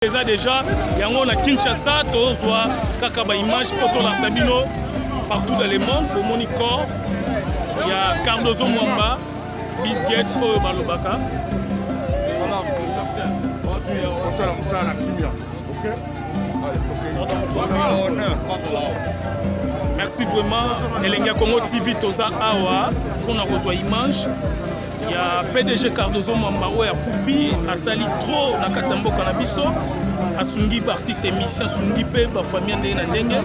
Eza deja yango na Kinshasa, tozwa kaka ba image mpo tolakisa bino partout dans le monde. Bomoni corps ya Cardozo Mwamba, Bill Gates oyo balobaka. Merci vraiment Elengi ya Congo TV, toza awa mpona kozwa image ya PDG Cardozo Mwamba oyo akufi, asali trop na kati ya mboka na biso, asungi ba artiste émission, asungi mpe bafamille ndenge na ndenge.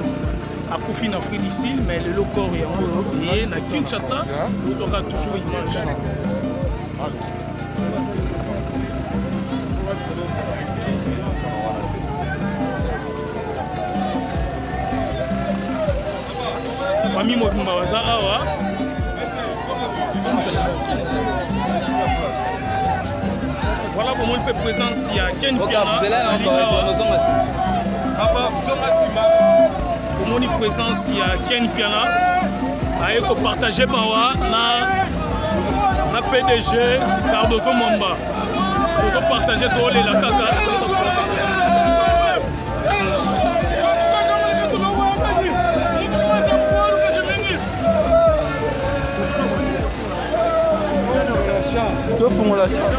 Akufi na Afrique du Sud, mais lelo corps yango eye na Kinshasa, tozwaka toujours image. Famille mobimba baza awa. Voilà, bomoni mpe présence ya Ken Piana azali awa. Bomoni présence ya Ken Piana aye kopartage mawa na PDG Cardozo Mwamba. Tozopartage, tolela kaka. Tofungola champ.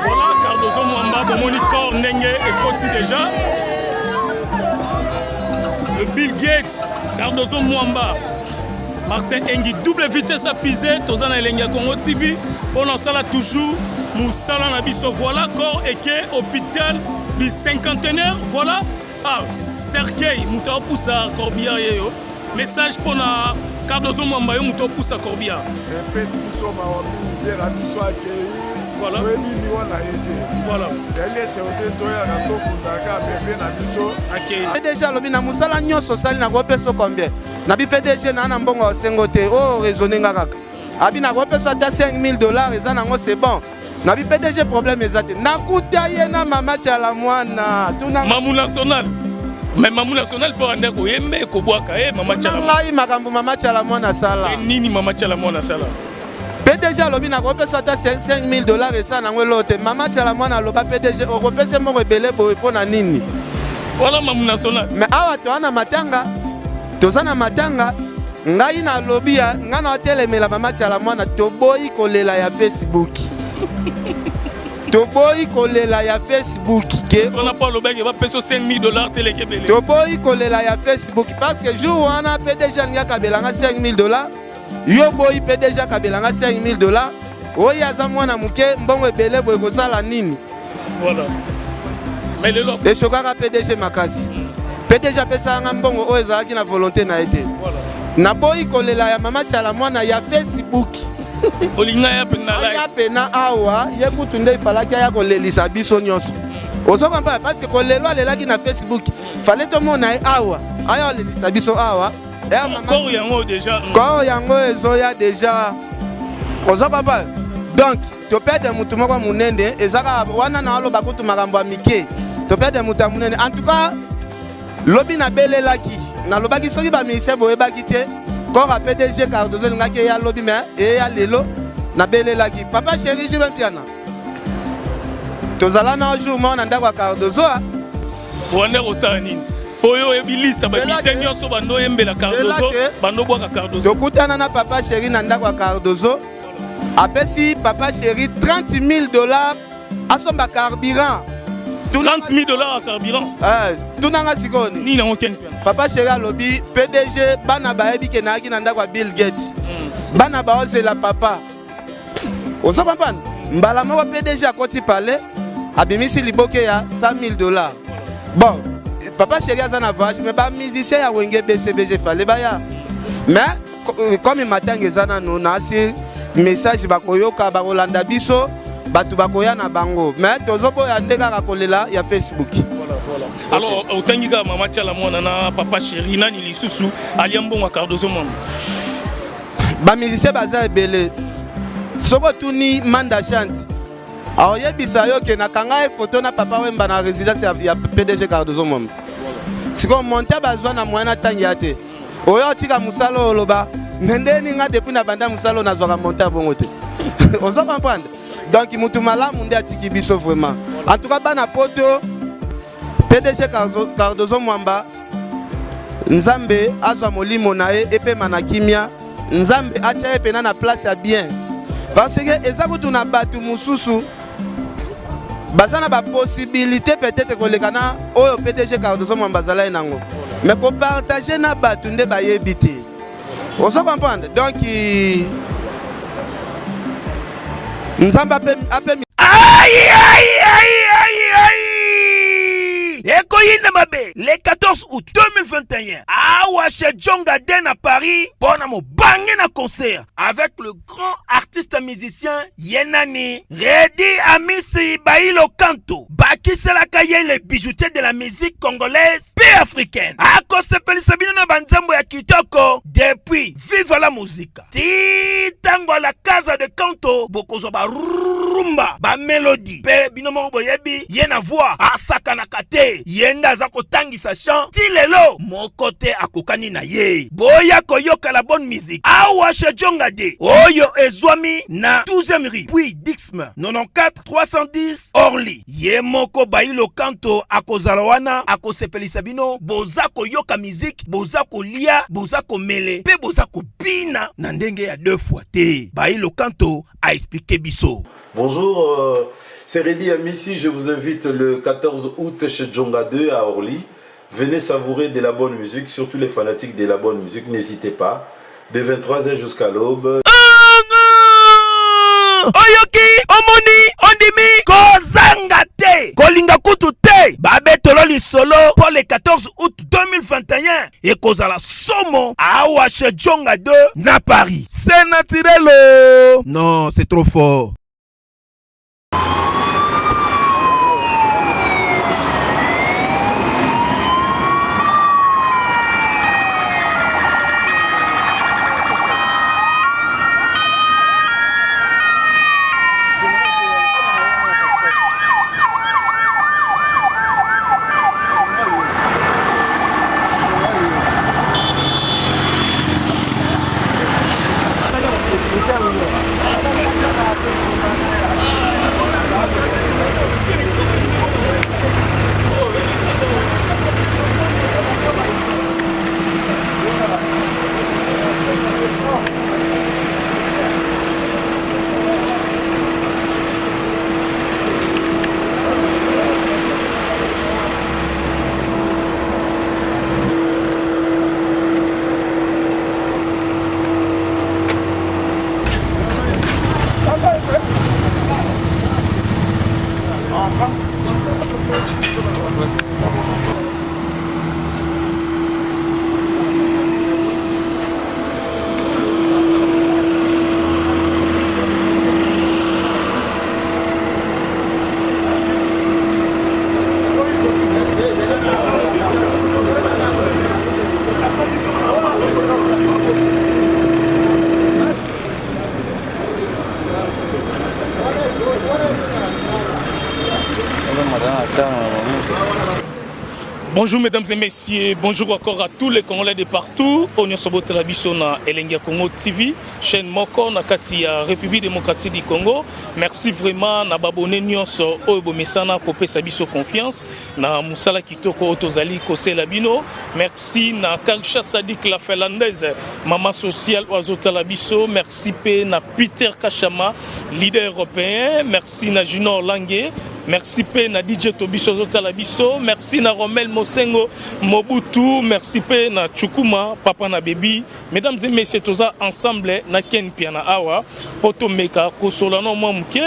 Voilà Cardozo Mwamba, bomoni corps ndenge ekoti déjà. Le Bill Gates, Cardozo Mwamba, Martin Engi, double vitesse à fusée, toza na Elengi ya Congo TV, mpona osala toujours mosala na biso. Voilà corps eke hôpital du cinquantenaire. Voilà, ah, cercueil, moto aopusa corbillard ye yo. Message mpona Cardozo Mwamba, yo moto aopusa corbillard. Epesi biso mawa mingi mpe na biso akei. Voilà. Toyebi liwa na ye te. Voilà. Yali esengo te, toyaka tokundaka bebe na biso. Akei. PDG alobi na mosala nyonso osali nakopesa combien? Nabi PDG naa na mbongo ya osengo te, oyo raisonne nga kaka. Abi nakopesa ata 5000 dollars, eza nango, c'est bon. Nabi PDG problème eza te. Nakuta ye na mama Tiala mwana tuna. Mamu national, mais Mamu national mpo ande koyembe kobwaka ye mama Tiala. Ngai makambo mama Tiala mwana asala. E nini mama Tiala mwana asala? PDG alobi nakopesa ata 5000 dollars, esa nango eloko te. Mama Tiala mwana aloba PDG okopesa mbongo ebele boye mpo na nini? Wana Mamu national. Mais awa toza na matanga, toza na matanga. Ngai nalobi ya ngai na otelemela mama Tiala mwana, toboyi kolela ya Facebook, toboyi kolela ya Facebook ke wana mpo alobaki bapesa 5000 dollars teleke ebele. Toboyi kolela ya Facebook parce que jour wana PDG alingi akabelanga 5000 dollars, yo boyi. PDG akabelanga 5000 dollars, oyo aza mwana moke, mbongo ebele boye kosala nini? Voilà, mais lelo eshokaka PDG makasi. PDG apesaka nga mbongo oyo ezalaki na volonté na ye te. Voilà. Naboyi kolela ya mama Tiala mwana ya Facebook. Olinga ya mpenza aya pena awa, ye kutu nde ifalaki aya kolelisa biso nyonso. Ozo comprendre? Parce que kolelo alelaki na Facebook, fallait tomona ye awa, aya olelisa biso awa. Eya mama. Corps yango déjà. Corps yango ezoya déjà, ozo comprendre? Donc toperdre mutu moko monene, eza kaka wana na aloba kutu makambo ya mike. Toperdre mutu ya monene. En tout cas lobi nabelelaki, nalobaki soki baministère boyebaki te corps ya PDG Cardozo elingaki eya lobi, mais eya lelo. Nabelelaki papa chéri Jibe Mpiana, tozala na jour moko na ndako ya Cardozo. Wanda kosala nini? Oyo oyebi liste bamusicien nyonso bando oyembela Cardozo, bando obwaka Cardozo. Tokutana na papa chéri na ndako ya Cardozo, apesi papa chéri 30 000 dollars asomba carburant. 30 000 dollars ya carburant? Tunanga sikoyo. Nini yango Ken Piana? Papa chéri alobi PDG, bana bayebi ke nayaki na ndako ya Bill Gates, bana baozela papa. Ozo comprendre? Mbala moko PDG akoti palais, abimisi liboke ya 100 000 dollars. Bon, papa chéri aza na voyage, mais ba musiciens ya Wenge BCBG fallait baya. Mais comme matanga eza nanu nasi message bakoyoka bakolanda biso bato bakoya na bango mais tozoboya nde kaka kolela ya Facebook. Alors otangi kaka mama Tshala Mwana na papa chéri, nani lisusu alia mbongo ya Cardozo Mwamba? Ba musicien baza ebele. Soki otuni Manda Chante akoyebisa yo ke nakanga ye photo na papa Wemba na résidence ya PDG Cardozo Mwamba. Sikoyo monta bazwa na moyen natangi ya te. Oyo otika mosala oyo oloba me ndeni nga depuis na banda mosala oyo nazwaka monta bongo te. Ozo comprendre? Donc mutu malamu nde atiki biso vraiment. En tout cas bana poto PDG Cardozo Mwamba Nzambe azwa molimo na ye epema na kimia. Nzambe atia ye pena na place ya bien. Parce que eza kutu na bato mosusu baza na ba possibilité peut-être koleka na oyo PDG Cardozo Mwamba azalaki nango. Mais ko partager na bato nde bayebi te. Ozo comprendre? Donc Nzambe ape ape Aïe, aïe, aïe, aïe, aïe. Ekoyinda mabe le 14 août 2021 awa chez Djonga Den à Paris mpo na mobange na concert avec le grand artiste musicien ye nani Reddy Amisi Bailo Kanto bakiselaka ye le bijoutier de la musique congolaise mpe africaine akosepelisa bino na banzembo ya kitoko depuis Viva la Musica ti ntango ya la casa de canto bokozwa barumba bamelodi mpe bino moko boyebi ye na voix asakanaka te ye nde aza kotangisa chant ti lelo moko te akokani na ye boya koyoka la bonne musique awa chez Djonga de oyo ezwami na 12e rue puis Dixme 94 310 Orly ye moko Bailo Kanto akozala wana akosepelisa bino boza koyoka musique boza kolia boza komele mpe boza kobina na ndenge ya deux fois te Bailo Kanto a expliqué biso. Bonjour, c'est Reddy Amisi, je vous invite le 14 août chez Djonga 2 à Orly. Venez savourer de la bonne musique, surtout les fanatiques de la bonne musique, n'hésitez pas. De 23h jusqu'à l'aube. Oyoki, omoni, ondimi, kozanga te, kolinga kutu te, babetolo lisolo mpo le 14 août 2021 ekozala somo awa chez Djonga 2 na Paris. C'est naturel. Oh. Non, c'est trop fort. Bonjour mesdames et messieurs, bonjour encore à tous les Congolais de partout. Oyo nyonso botala biso na Elengi ya Congo TV, chaîne moko na kati ya République démocratique du Congo. Merci vraiment na babone nyonso oyo bomesana kopesa biso confiance na musala kitoko oyo tozali kosela bino. Merci na Karsha Sadik la Finlandaise, maman sociale oyo azotala biso. Merci pe na Peter Kashama, leader européen. Merci na Junior Lange. Merci pe na DJ Tobiso azotala biso. Merci na Romel Mosengo Mobutu. Merci pe na Chukuma, papa na baby. Mesdames et messieurs, toza ensemble na Ken Piana awa po tomeka kosola no mwa moke.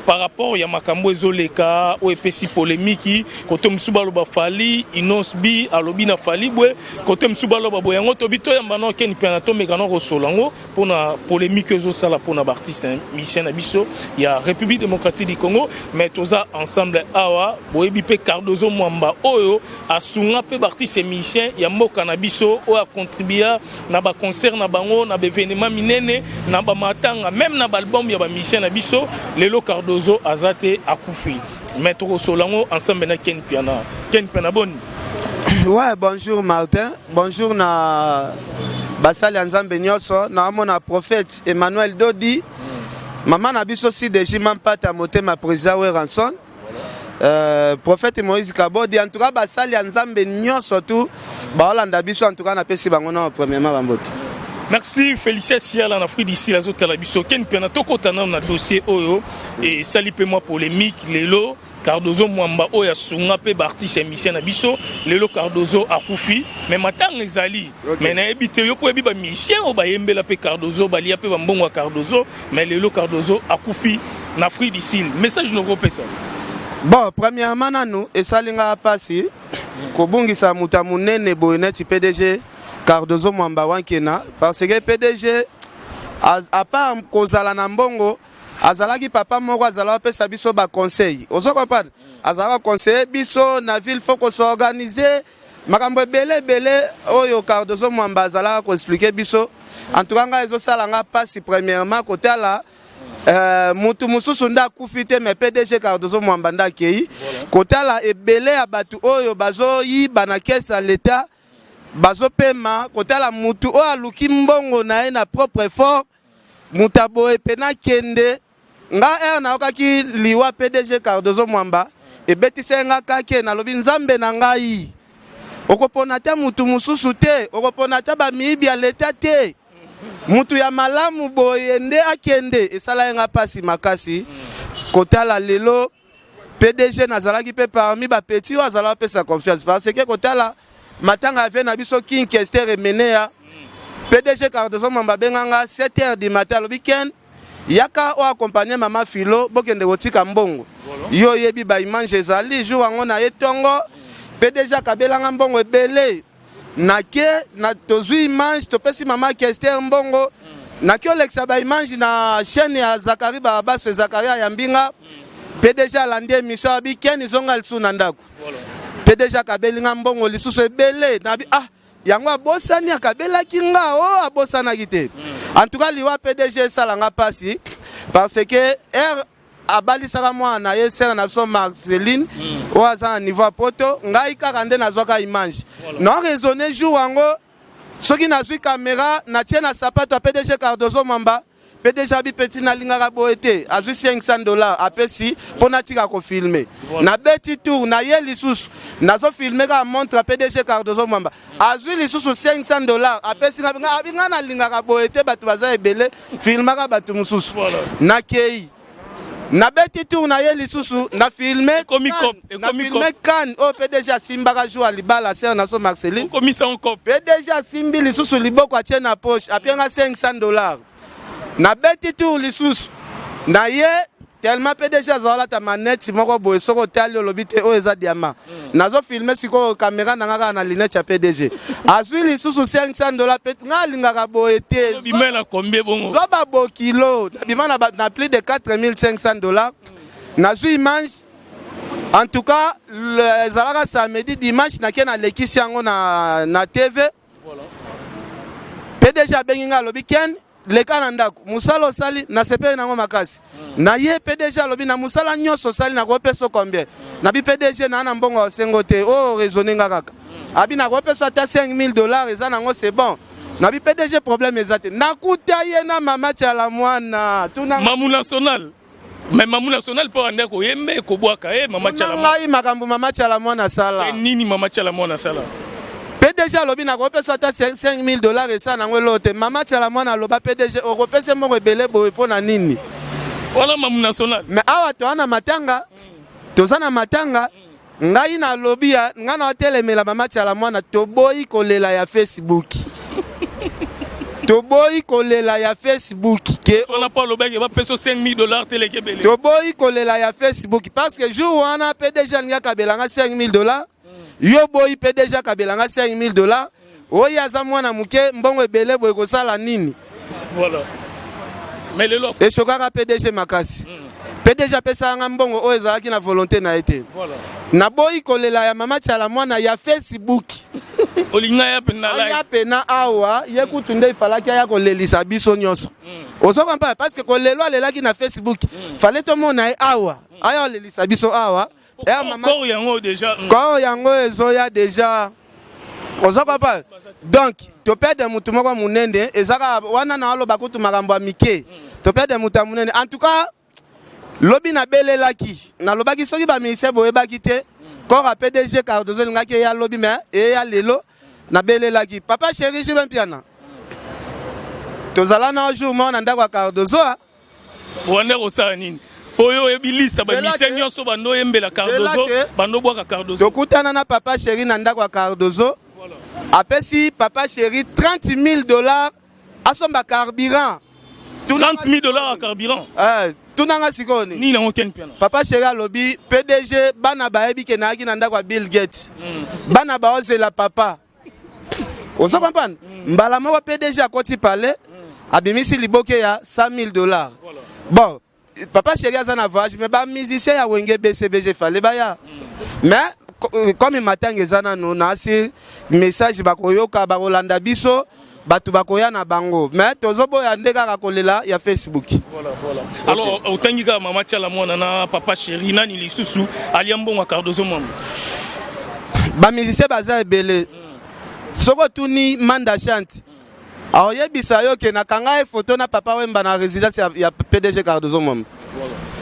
Par rapport ya makambo ezoleka oyo epesi polemiki, kote mosusu baloba Fally Innoss'B alobi na Fally bwe, kote mosusu baloba boye, yango tobi toyamba no Ken Mpiana, tomeka no kosola yango mpona polémique oyo ezosala mpona baartiste musicien na biso ya République démocratique du Congo. Mais toza ensemble awa, boyebi mpe Cardozo Mwamba oyo asunga mpe baartiste musicien ya mboka na biso, oyo acontribua na baconcert na bango, na baévénement minene, na bamatanga, même na baalbum ya bamusicien na biso. Lelo Cardozo aza te, akufi, mais tokosola yango ensemble na Ken Piana. Ken Piana, boni? Ouais, bonjour Martin, bonjour na basali ya Nzambe nyonso. Naomona prophète Emmanuel Dodi, mama na biso Sideji Mampata, motema président Werrason, prophète Moïse Kabodi. En tout cas basali ya Nzambe nyonso tu baolanda biso, en tout cas napesi bango na premièrement bambote. Merci Félicien Siala na Afrique d'ici azotala biso. Ken Piana, tokota nano na dossier oyo esali mpe mwa polémique lelo. Cardozo Mwamba oyo asunga mpe baartiste ya musicien na biso, lelo Cardozo akufi, mais matanga ezali. Mais nayebi te yo mpo oyebi bamusicien oyo bayembela mpe Cardozo, balia mpe bambongo ya Cardozo, mais lelo Cardozo akufi na Afrique du Sud. Message nokopesa? Bon, premièrement nanu esali nga mpasi kobungisa moto ya monene boye neti PDG Cardozo Mwamba Wankena, parce que PDG, à part kozala na mbongo, azalaki papa moko azalaka apesa biso baconseil. Ozo comprendre, azalaka conseiller biso na ville, faut kos'organiser, makambo ebele ebele oyo Cardozo Mwamba azalaka koexpliquer biso. En tout cas ngai ezosala nga mpasi premièrement kotala mutu mosusu nde akufi te, mais PDG Cardozo Mwamba nde akei. Kotala ebele ya bato oyo bazoyiba na caisse ya leta bazopema, kotala mutu oyo aluki mbongo na ye na propre effort, moto aboye mpe akende. Nga ere nayokaki liwa PDG Cardozo Mwamba, ebetisi nga kake. Nalobi: Nzambe na ngai, okopona te mutu mosusu te, okopona te bamiyibi ya leta te, mutu ya malamu boye nde akende. Esala ye nga mpasi makasi kotala lelo PDG. Nazalaki mpe parmi bapetits oyo azalaka apesa confiance, parce que kotala matanga ya vieux na biso King Kester Emeneya, PDG Cardozo Mwamba abenganga 7 heures du matin, alobi: "Ken, yaka oyo accompagne mama Filo, bokende kotika mbongo." Yo oyebi baimage ezali jour yango na ye ntongo, PDG akabelanga mbongo ebele. Nake na tozwi image, topesi mama Kester mbongo, nake olekisa baimage na chaîne ya Zakari Barabaso. Zakari ayambi nga, PDG alandi émission, abi: "Ken, zonga lisusu na ndako." PDG akabeli nga mbongo lisusu ebele. Nabi: "Ah, yango abosani akabelaki nga o abosanaki te." En tout cas liwa PDG esalanga mpasi, parce que ere abalisaka mwana na ye, sœur na biso Marceline oyo aza na niveau ya poto, ngai kaka nde nazwaka image. Na raisonne jour yango, soki nazwi caméra, natie na sapato ya PDG Cardozo Mwamba, PDG abi: "Petit, nalingaka boye te." Azwi 500 $ apesi mpo natika kofilmer. Nabeti tour na ye lisusu, nazofilmer kaka montre ya PDG Cardozo Mwamba, azwi lisusu 500 $ apesi nga. Abi: "Nga nalingaka boye te, bato baza ebele, filmaka bato mosusu." Nakei, nabeti tour na ye lisusu, na filme na filme kane oyo PDG asimbaka jour ya libala sœur na so Marceline. PDG asimbi lisusu liboko, atie na poche, apianga 500 $. Nabeti tour lisusu na ye, tellement PDG azalata manete moko boye, soki otali olobi te oyo eza diamant. Nazofilmer sikoyo caméra na nga kaka na lunette ya PDG, azwi lisusu 500 $. Pe nga alingaka boye te. Zwa babokilo, nabima na plus de 4500 $. Nazwi image, en tout cas ezalaka samedi, dimanche nake nalekisi yango na TV. PDG abengi nga, alobi: "Ken, leka na ndako, mosala osali nasepeli nango makasi." Na ye PDG alobi: "Na mosala nyonso osali, nakopesa combien?" Nabi: "PDG, naa na mbongo ya osengo te, oyo raisonne nga kaka." Abi: "Nakopesa ata 5000 $ eza nango, c'est bon." Nabi: "PDG, problème eza te." Nakuta ye na mama Tiala mwana. Mamu national, mais mamu national mpo ande koyembe kobwaka ye mama Tiala. Ngai makambo mama Tiala mwana asala. Nini mama Tiala mwana asala? PDG alobi: "Nakopesa ata 5000 $ esa nango eloko te." Mama Tiala mwana aloba: "PDG, okopesa moko ebele boye mpo na nini?" Wana mamu national. Mais awa toza na matanga, toza na matanga. Ngai nalobi ya ngai na otelemela mama Tiala mwana, toboyi kolela ya Facebook. Toboyi kolela ya Facebook ke wana mpo alobaki bapesa 5000 $ te eleki ebele. Toboyi kolela ya Facebook parce que jour wana PDG alingi akabela nga 5000 $. Yo boyi PDG akabela nga 5000 $. Oyo aza mwana moke, mbongo ebele boye kosala nini? Voilà, mais lelo eshokaka PDG makasi. PDG apesaka nga mbongo oyo ezalaki na volonté na ye te. Naboyi kolela ya mama Tiala mwana ya Facebook. Olinga ya mpenza aya pena awa, ye kutu nde ifalaki aya kolelisa biso nyonso. Ozo comprendre? Parce que kolelo alelaki na Facebook, fallait tomona ye awa, aya olelisa biso awa. Eya mama Corps yango déjà. Corps yango ezoya déjà. Ozo comprendre? Donc toperdre mutu moko monene. Eza kaka wana na aloba kutu makambo ya mike. Toperdre mutu ya monene. En tout cas, lobi nabelelaki, nalobaki soki baministère boyebaki te, corps ya PDG Cardozo elingaki eya lobi, mais eya lelo. Nabelelaki papa chéri Jibe Mpiana, tozala na jour moko na ndako ya Cardozo. Wanda kosala nini? Po oyo oyebi liste bamusicien nyonso bando oyembela Cardozo, bando obwaka Cardozo. Tokutana na papa chéri na ndako ya Cardozo. Apesi papa chéri 30 000 $ asomba carburant. 30 000 $ ya carburant? Eh, tunanga sikoyo nini? Nini yango, Ken Piana? Papa chéri alobi PDG, bana bayebi ke nayaki na ndako ya Bill Gates, bana baozela papa. Ozo comprendre? Mbala moko PDG akoti palais, abimisi liboke ya 100 000 $. Bon, papa chéri aza na voyage, mais bamusicien ya Wenge BCBG fallait baya. Mais comme matanga eza nanu, nasi message, bakoyoka, bakolanda biso, bato bakoya na bango. Mais tozoboya nde kaka kolela ya Facebook. Voilà. Alors, otangi kaka mama Tiala mwana na papa chéri, nani lisusu alia mbongo ya Cardozo Mwamba? Bamusicien baza ebele. Soki otuni Manda Chante, aoyebisa yo ke nakanga ye foto na papa Wemba na résidence ya PDG Cardozo Mwamba.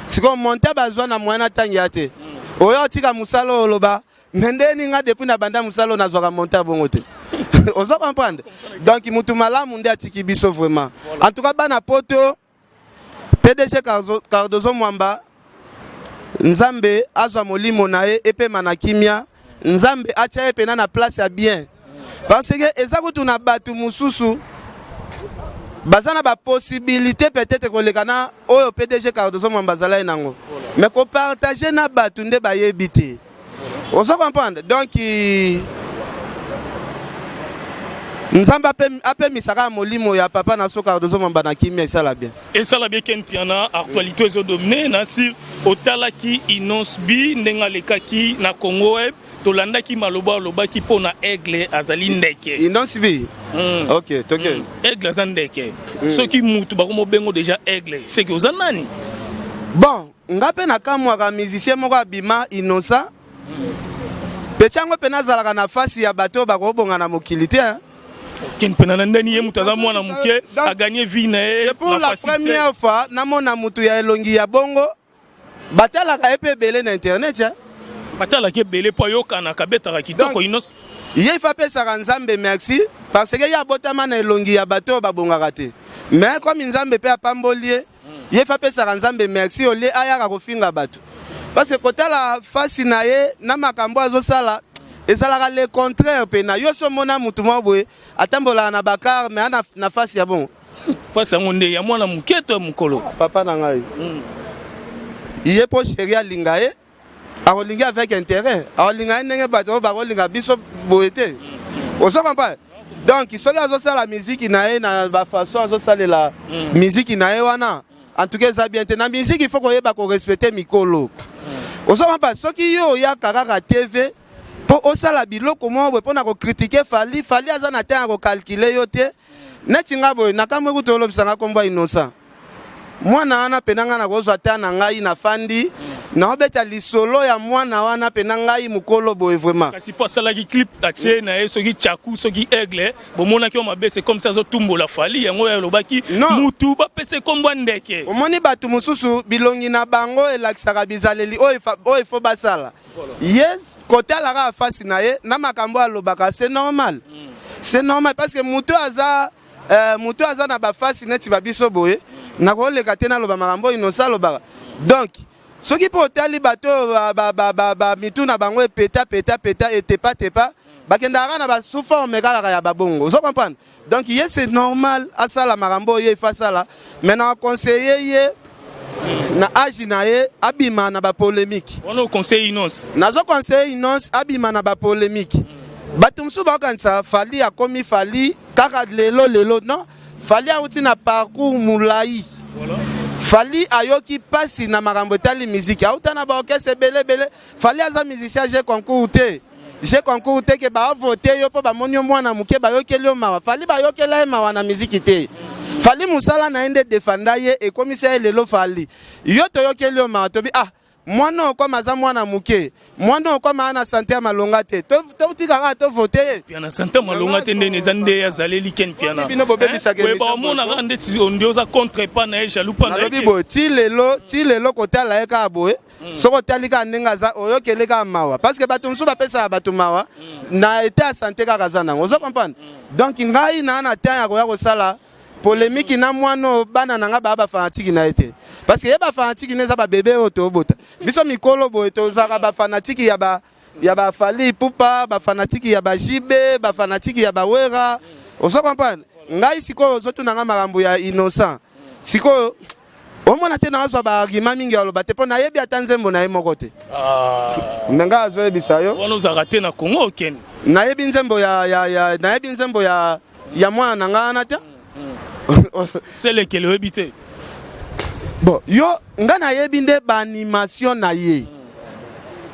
Sikoyo monta bazwa na moyen natangi ya te. Oyo otika mosala oyo oloba me ndeni nga depuis na banda mosala oyo nazwaka monta bongo te. Ozo comprendre? Donc mutu malamu nde atiki biso vraiment. En tout cas, bana poto, PDG Cardozo Mwamba, Nzambe azwa molimo na ye epema na kimia. Nzambe atia ye pena na place ya bien, parce que eza kutu na bato mosusu baza na bapossibilité peut-être koleka na oyo PDG Cardozo Mwamba azala ye nango, mais kopartage na bato nde bayebi te. Ozo comprendre? Donc Nzambe apemisaka molimo ya papa na so Cardozo Mwamba na kimia, esala bien. Esala bien. Ken Piana, actualité ezodomine na si otalaki Innoss'B ndenge alekaki na Congo Web, tolandaki maloba alobaki mpo na aigle azali ndeke. Innoss'B. Ok, toke. Aigle aza ndeke. Soki mutu bakomobengo déjà aigle, seke oza nani? Bon, nga mpe nakamwaka musicien moko abima innocent peti yango mpe nazalaka na fasi ya bato oyo bakobonga na mokili te, hein. Ken mpena na ndeni ye moto aza mwana moke, aganye vie na ye. C'est pour la première fois namona mutu ya elongi ya bongo. Batalaka ye mpe ebele na internet, hein. Batalaki ebele mpo ayokanaka, abetaka kitoko Innoss. Ye ifa apesaka Nzambe merci, parce que ye abotama na elongi ya bato oyo babongaka te, mais comme Nzambe mpe apamboli ye, ye fa apesaka Nzambe merci olie ayaka kofinga bato, parce que kotala fasi na ye na makambo azosala ezalaka le contraire. Mpe yo so omona mutu moko boye atambolaka na bacar, mais ana na fasi ya bongo. Fasi yango nde ya mwana moke to ya mokolo? Papa na ngai, ye mpo chéri alinga ye, akolingi avec intérêt, akolinga ye ndenge bato oyo bakolinga biso boye te. Ozo comprendre? Donc soki azosala miziki na ye na bafaçon azosalela miziki na ye wana, en tout cas eza bien te. Na miziki, il faut koyeba korespecte mikolo. Ozo comprendre? Soki yo oyaka kaka TV mpo osala biloko moko boye mpona kocritiquer Fally, Fally aza na temps ya kocalculer yo te. Neti nga boye, nakambo ekuti olobisanga nkombo ya Innocent mwana wana, mpena ngai nakozwa ta na ngai nafandi naobeta lisolo ya mwana wana, mpena ngai mokolo boye vraiment. Kasi mpo asalaki clip, atie na ye soki tchaku, soki aigle, bomonaki yo mabe. C'est comme ça azotumbola Fally. Yango oyo alobaki mutu bapesa ekombo ya ndeke. Omoni, bato mosusu bilongi na bango elakisaka bizaleli oyo ifo basala. Ye kotalaka afasi na ye na makambo alobaka, c'est normal, c'est normal, parce que moto aza moto aza na bafasi neti babiso boye, nakoleka te naloba makambo oyo Innocent alobaka. Donc soki mpo otali bato oyo bamitu na bango epeta peta peta, etepa tepa. Bakendaka kaka na ba sous forme kaka ya babongo. Ozo comprendre? Donc ye c'est normal asala makambo oyo ye ifa asala, mais na conseiller ye na age na ye abima na ba polemique. Wana oconseille Innoss? Nazo conseiller Innoss abima na ba polemique. Bato mosusu bakokanisa Fally akomi Fally kaka lelo lelo. Non, Fally awuti na parcours molai. Fally ayoki mpasi na makambo etali miziki, auta na baorchestre ebele ebele. Fally aza musicien je concours te, je concours te ke bavote yo mpo bamoni yo mwana moke, bayokeli yo mawa. Fally bayokela ye mawa na miziki te. Fally mosala na ye nde defanda ye, ekomisa ye lelo Fally. Yo toyokeli yo mawa, tobi ah mwana oyo koma aza mwana moke, mwana oyo koma na sante ya malonga te, totika kaka tovote ye. Piana sante malonga te ndeni eza nde azaleli Ken Piana. Bino bobebisaka émission. Baomonaka ndeti nde oza contre pa na ye, jaloux pa na ye. Nalobi boye ti lelo, ti lelo kotala ye kaka boye. Soki otali kaka ndenge aza, oyokeli kaka mawa, parce que bato mosusu bapesaka bato mawa na ete ya sante kaka aza nango. Ozo comprendre? Donc ngai naa na temps ya koya kosala polémique na mwana oyo, bana na nga baya bafanatiki na ye te, parce que ye bafanatiki ne eza babebe oyo tobota biso mikolo boye. Tozalaka bafanatiki ya ba ya baFally Ipupa, bafanatiki ya baJB, bafanatiki ya baWerra. Ozo comprendre ngai? Sikoyo ozotuna nga makambo ya Innocent. Sikoyo omona te, nazwa baargument mingi ya oloba te mpo nayebi ata nzembo na ye moko te. Me ngai azoyebisa yo. Wana ozalaka te na Congo, okende. Nayebi nzembo ya, ya, ya nayebi nzembo ya mwana na ngai wana te. Selekele oyebi te? Bon, yo ngai nayebi nde baanimation na ye,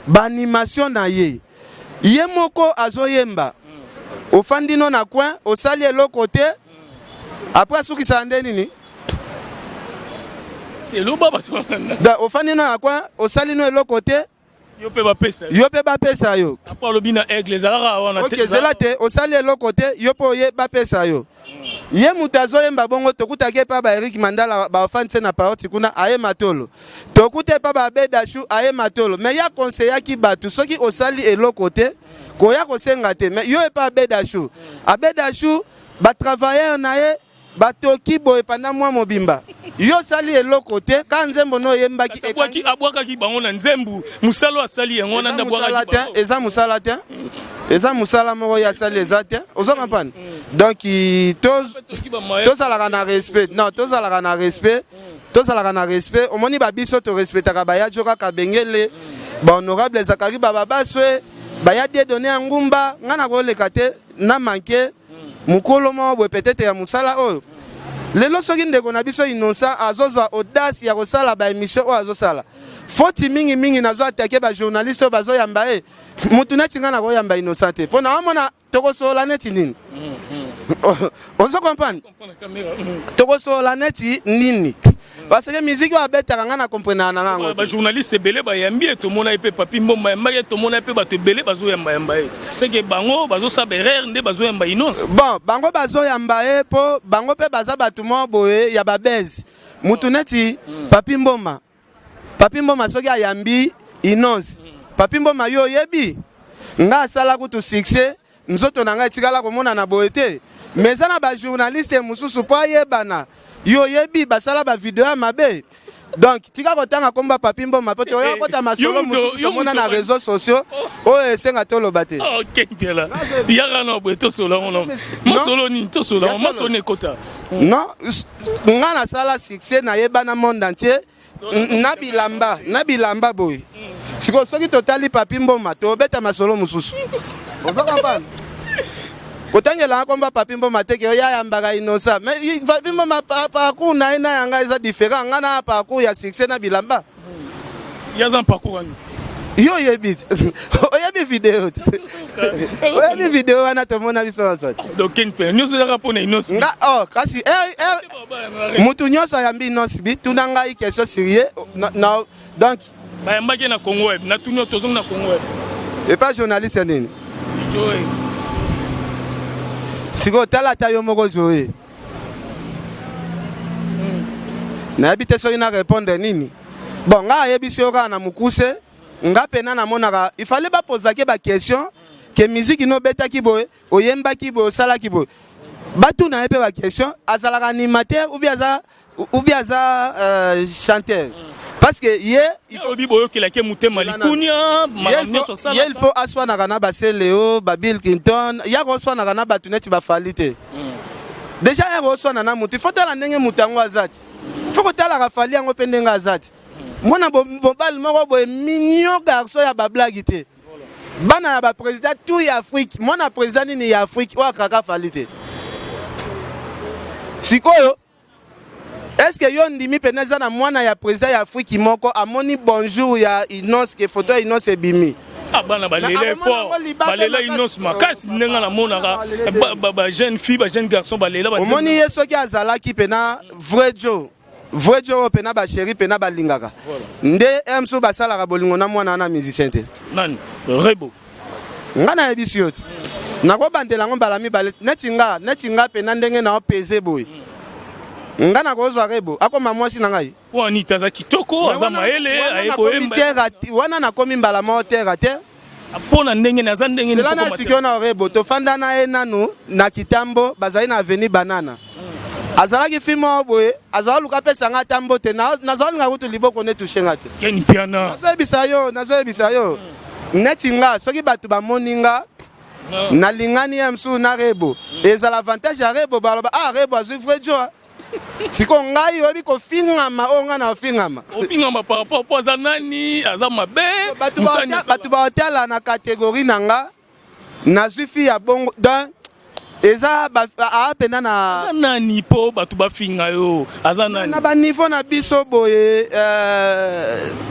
baanimation na ye, ye moko azoyemba. Ofandi no na coin, osali eloko te, après asukisaka nde nini? Eloba bato. Da ofandi no na coin, osali no eloko te. Yo mpe bapesa. Yo mpe bapesa yo. Apo alobi na Aigle ezalaka wana. Ok, zela te, osali eloko te, yo mpe oye bapesa yo. Ye moto azoyemba bongo, tokutaki epa ba Eric Mandala, baofandi se na paroti kuna, aye matolo. Tokuta epa ba Bedashu, aye matolo. Mais ye akonseyaki bato, soki osali eloko te, koya kosenga te. Mais yo epa Abedashu, Abedashu batravailleur na ye batoki boye panda mwa mobimba, yo osali eloko te, ka nzembo no oyembaki. Abwakaki bango na nzembu, mosala asali yango wana nde abwakaki. Te, eza mosala te, eza mosala moko ye asali eza te. Ozo comprendre? Donc tozalaka na respect. Non, tozalaka na respect, tozalaka na respect. Omoni, babiso torespectaka bayajo kaka bengele, bahonorable Zakari Bababaswe, baya Dieudonné ya ngumba. Ngai nakoleka te na manke mokolo moko boye peut-être ya mosala oyo. Lelo soki ndeko na biso Innocent azozwa audace ya kosala baémission oyo azosala, foti mingimingi nazo atake bajournaliste oyo bazoyamba ye. Motu neti ngai nakoyamba Innocent te, mpo naomona tokosolola neti nini. Ozo comprendre? Tokosolola neti nini? Parce que musique oyo abetaka, ngai na comprenaka na ngango. Bajournaliste ebele bayambi ye, tomona ye mpe Papi Mbomba yambaki ye, tomona ye mpe bato ebele bazoyambayamba ye. Seke bango bazosala baerreur nde bazoyamba Innoss. Bon, bango bazoyamba ye mpo bango mpe baza bato moko boye ya babese. Mutu neti Papi Mboma, Papi Mboma soki ayambi Innoss, Papi Mboma, yo oyebi nga asala kutu succès, nzoto na ngai etikala komonana boye te. Mais eza na bajournaliste mosusu mpo ayebana, yo oyebi basala bavideo ya mabe. Donc tika kotanga komba Papi Mboma mpo toya kota masolo mosusu tomona na réseaux sociaux oyo esenga toloba te. Ok, Mpiala, yaka na boye, tosola ngo masolo nini, tosola masolo nini ekota. Non, nga nasala succès, nayeba na monde entier na bilamba, na bilamba boye. Sikoyo soki totali Papi Mboma, tobeta masolo mosusu. Ozo comprendre? Kotangelaka komba Papi Mboma te ke oyo ayambaka Innocent. Mais Papi Mboma, parcours na ye na yanga eza différent. Nga na parcours ya succès na bilamba. Yaza parcours wani. Yo oyebi te, oyebi video te, oyebi video wana tomona biso nyonso te. Donc Ken mpe nyonso ezaka mpona Innoss. Nga oh, kasi mutu nyonso ayambi Innoss bi tuna ngai question sérieux na, donc. Bayambaki na Congo Web, natuni yo, tozongi na Congo Web. Epa journaliste nini? Joe. Sikoyo tala ata yo moko Zoe, nayebi te soki na répondre nini. Bon, ngai ayebisi yo kaka na mokuse. Nga mpena namonaka ifale bapozaki baquestion ke miziki no obetaki boye, oyembaki boye, osalaki boye. Batuna ye mpe baquestion, azalaka animateur ou bien aza chanteur. Parce que ye il faut alobi boyokelaki motema likunia, makambo nyonso asalaka. Ye il faut aswanaka na baseleo, babill Clinton, ya koswanaka na bato neti bafali te. Déjà ya koswana na motu, il faut tala ndenge moto yango aza ti, faut kotalaka Fally yango mpe ndenge aza ti. Mwana mobali moko boye, mignon garçon ya bablague te. Bana ya baprésident tout ya Afrique, mwana président nini ya Afrique oyo akaka Fally te? Sikoyo est ce que yo ndimi mpena eza na mwana ya président ya Afrique moko amoni bonjour ya Innoss, ke photo ya Innoss ebimi? Ah, bana balela fort, balela Innoss makasi. Ndenge namonaka bajeune fille, bajeune garçon balela. Omoni ye soki azalaki mpena vrai jo, vrai jo oyo mpena bachéri mpena balingaka nde mosusu basalaka bolingo na mwana wana musicien te. Nani? Rebo? Nga nayebisi yo ti nakobandela yango mbala mibale. Neti nga mpena ndenge na opese boye, nga nakozwa Rebo akoma mwasi na ngai. Po Anita aza kitoko, aza mayele, aye koyemba. Wana nakomi mbala moko terre à terre. Mpo na ndenge ni aza ndenge? Zela na sikoyo na Rebo tofanda na ye nanu na Kitambo, bazali na avenue Banana. Azalaki fi moko boye, azala luka apesa nga ata mbote, nazalinga kutu liboko nde touche nga te. Ken Piana. Nazoyebisa yo, neti nga soki bato bamoni nga nalingani ye mosusu na Rebo, ezala avantage ya Rebo. Baloba: "Ah, Rebo azwi vrai jo." Siko ngai oyebi kofingama oyo ngai na ofingama. Ofingama par rapport po aza nani? Aza mabe? Bato baotala na catégorie na nga, nazwi fi ya bongo, donc eza aa mpena na Aza nani mpo bato bafinga yo? Aza nani? Na baniveau na biso boye.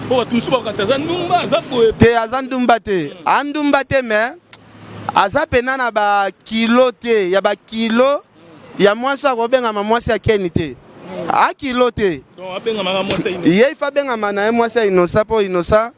Mpo bato mosusu bakasi aza ndumba, aza boye. Te, aza ndumba te, andumba te, mais aza mpena na bakilo te, ya bakilo ya mwasi akobengama mwasi ya Keni te, akilo te. Ye ifa abengama na ye mwasi ya Innocent, mpo Innocent,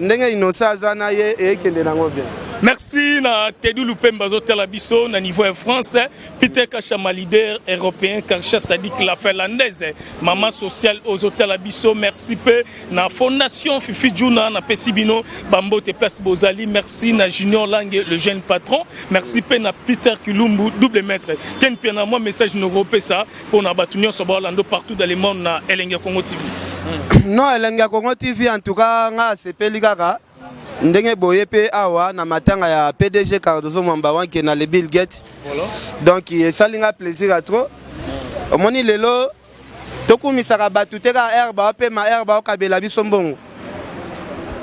ndenge Innocent aza na ye, eyekende nango bien. Merci na Teddy Lupemba azotala biso na niveau ya France, Peter Kachama, leader européen, Karsha Sadik la finlandaise, mama sociale ozotala biso. Merci mpe na Fondation Fifi Juna, napesi bino bambote place bozali. Merci na Junior Lange, le jeune patron. Merci mpe na Peter Kilumbu, double maître. Ken mpe na mwa message nokopesa mpona bato nyonso baolando partout dans le monde na Elenge ya Congo TV. Non, Elenge ya Congo TV, en tout cas nga asepeli kaka ndenge boye mpe awa na matanga ya PDG Cardozo Mwamba Wanke na le Bill Gates. Donc esali nga plaisir ya trop. Omoni lelo tokumisaka bato te kaka ere baopema, ere baokabela biso mbongo.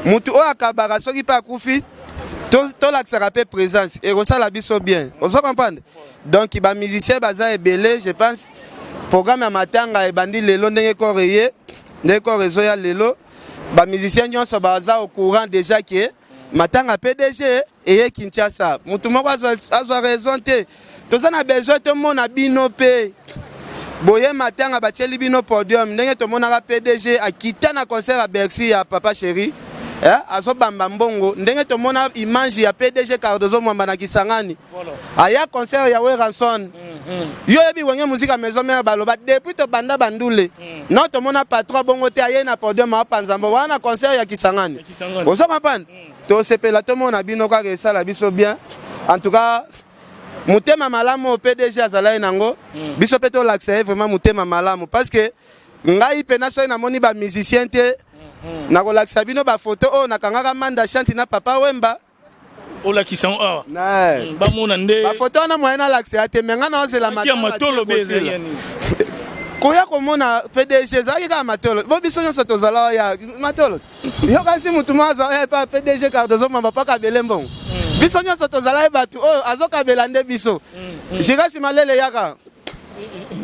Mutu oyo akabaka, soki mpe akufi, tolakisaka mpe présence, ekosala biso bien. Ozo comprendre? Donc bamusicien baza ebele. Je pense programme ya matanga ebandi lelo, ndenge corps eye, ndenge corps ezoya lelo, bamusicien nyonso baza au courant déjà ke matanga PDG eye Kinshasa. Mutu moko azwa raison te, toza na besoin tomona bino mpe boye matanga, batieli bino podium ndenge tomonaka PDG akita na concert ya Bercy ya Papa Chéri, eh, azobamba mbongo, ndenge tomona image ya PDG Cardozo Mwamba na Kisangani aya concert ya Werrason. Yo oyebi Wenge Musica Maison Mère, baloba depuis tobanda bandule non, tomona patron bongo te aye na podium apanza mbongo wana na concert ya Kisangani. Ozo comprendre? Tosepela tomona bino kaka, esala biso bien. En tout cas motema malamu oyo PDG azalaki nango, biso mpe tolakisa ye vraiment motema malamu, parce que ngai mpena soki namoni bamusicien te, nakolakisa bino bafoto oyo nakangaka Manda Chante na Papa Wemba. Olakisa yango awa, bamona nde. Bafoto wana moye nalakisa ya te, me ngai naozela. Ya matolo be ezali ya nini? Koya komona PDG ezalaki kaka matolo, bo biso nyonso tozala ya matolo. Yokasi mutu moko azala epa PDG Cardozo Mamba mpo akabele mbongo. Biso nyonso tozala ye bato oyo azokabela nde biso. Girasi Malele, yaka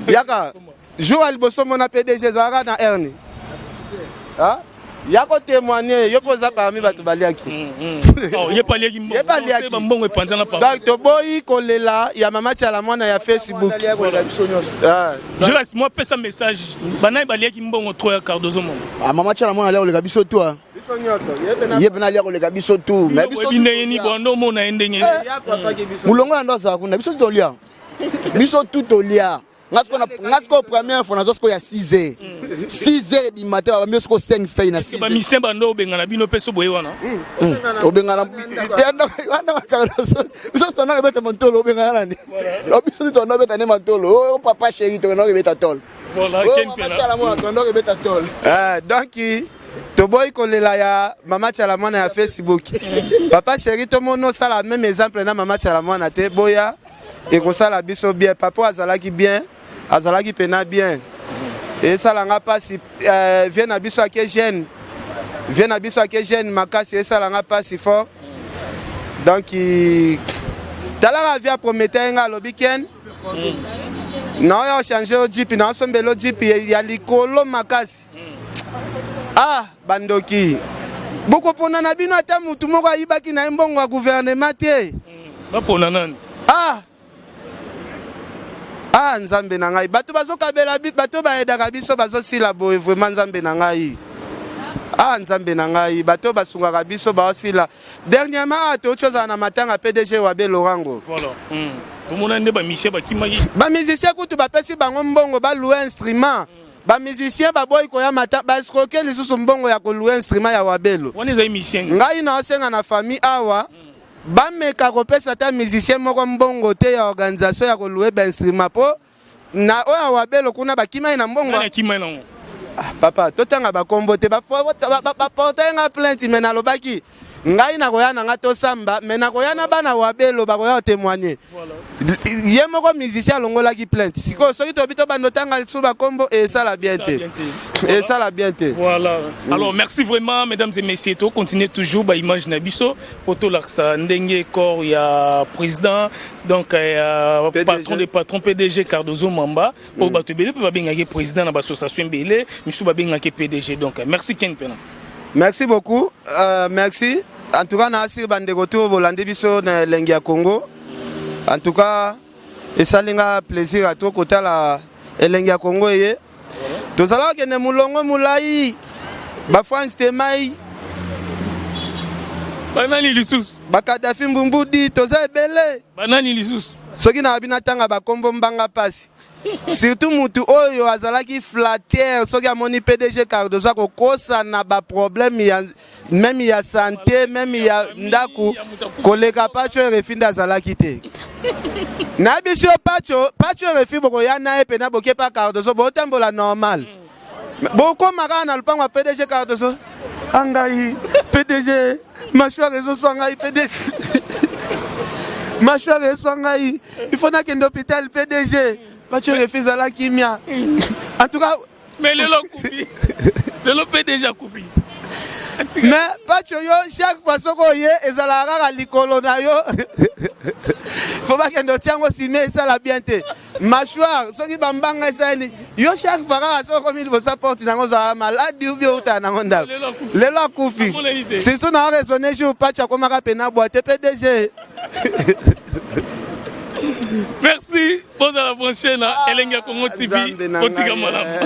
yaka, jour ya liboso mona PDG ezalaka na erne ya kotémoigne. Yo mpo oza parmi bato baliaki. Ye mpe aliaki mbongo, epanzana. Donc toboyi kolela ya mama Tiala mwana ya Facebook. Jolas, moi pesa message banani baliaki mbongo trop ya Cardozo Mongo. Mama Tiala mwana alia koleka biso tu. Ye mpena alia koleka biso tu. Ndenge ni bondo omona ye ndenge? Molongo ya ndo azala kuna, biso tolia, biso tu tolia. Nga sikoyo première fois nazwa sikoyo ya 6 heures, 6 heures du matin, babambi sikoyo 5 feuille na 6. Bamusicien bando obengana bino mpe so boye wana. Obengana wana makardoso, biso tondaka ebeta mantolo, obengana nani? Biso tondaka ebeta nde mantolo. O papa chéri, tokendaka ebeta tolo. Voilà. Mwana tondaka ebeta tolo. Donc toboyi kolela ya mama Tiala Mwana ya Facebook. Papa chéri, tomoni osala même exemple na mama Tiala Mwana te. Boya ekosala biso bien. Papa azalaki bien, azalaki mpena bien. Esalanga mpasi, vieux na biso ake jeune, vieux na biso ake jeune makasi, esalanga mpasi fort. Donc talaka, vieux apromettre ye nga, alobi: "Ken, naoya ochange o jeep, naosombela o jeep ya likolo makasi." Ah, bandoki, bokopona na bino ata mutu moko ayibaki na ye mbongo ya gouvernement te. Bapona nani? Ah ah, Nzambe na ngai, bato bazokabela, bato bayedaka biso bazosila boye. Vraiment, Nzambe na ngai, ah, Nzambe na ngai, bato basungaka biso baosila. Dernièrement awa touti ozala na matanga PDG Wabe Lorango. Voilà. Tomona nde bamusicien bakimaki. Bamusicien kutu bapesi bango mbongo balouer instrument, bamusicien baboyi koya mata, baescroquer lisusu mbongo ya kolouer instrument ya Wabelo. Wana ezali musicien. Ngai naosenga na famille awa, bameka kopesa ata musicien moko mbongo te ya organisation ya kolouer bainstrument, mpo na oyo ya Wabelo kuna bakimai na mbongo. Nani akimai nango? Ah, papa, totanga bakombo te. Baporte nga plainte, me nalobaki ngai nakoya na nga tosamba, me nakoya na bana Wabelo, bakoya kotémoigner. Ye moko musicien alongolaki plainte. Sikoyo soki tobi tobanda otanga lisusu bakombo, esala bien te, esala bien te. Voilà. Alors merci vraiment, mesdames et messieurs. To continuer toujours ba image na biso po tolakisa ndenge corps ya président, donc PDG. Patron de patron, PDG Cardozo Mamba, oyo bato ebele mpe babengaki président na baassociation ebele, misusu babengaki PDG. Donc merci Ken Pena. Merci beaucoup, merci en tout cas. Na asiri bandeko to bolandi biso na Elengi ya Congo. En tout cas esali nga plaisir ato kotala Elengi ya Congo. Eye tozalaka kende molongo molai, bafrance temai. Banani lisusu? Bakadafi Mbumbudi, toza ebele. Banani lisusu? Soki na babi natanga bakombo, mbanga mpasi. Surtout mutu oyo azalaki flatteur, soki amoni PDG Cardozo akokosa na baproblème ya même ya santé, même ya ndako, koleka Pacho Erefi nde azalaki te. Nayebi si yo Pacho, Pacho Erefi, bokoya na ye mpena boke pa Cardozo, botambola normal, bokóma kaka na lopango ya PDG Cardozo: "Angai PDG, mâchoire ezoswa ngai, PDG, mâchoire eswa ngai, il faut nakende hôpital." PDG Pacho Erefi ezala kimia en tout cas. Mais lelo akufi, lelo PDG akufi. Mais Pacho, yo chaque fois soki oye, ezalaka kaka likolo na yo, faut bakende otia yango nsima, esala bien te. Mâchoire soki bambanga esalani yo, chaque fois kaka soki okomi liboso ya porte nango, ozalaka maladi ubi outala nango ndako. Lelo akufi, surtout na raisonne jour Pacho akomaka pena bwa te PDG. Merci, bozala branché na Elengi ya Congo TV. Otika malamu.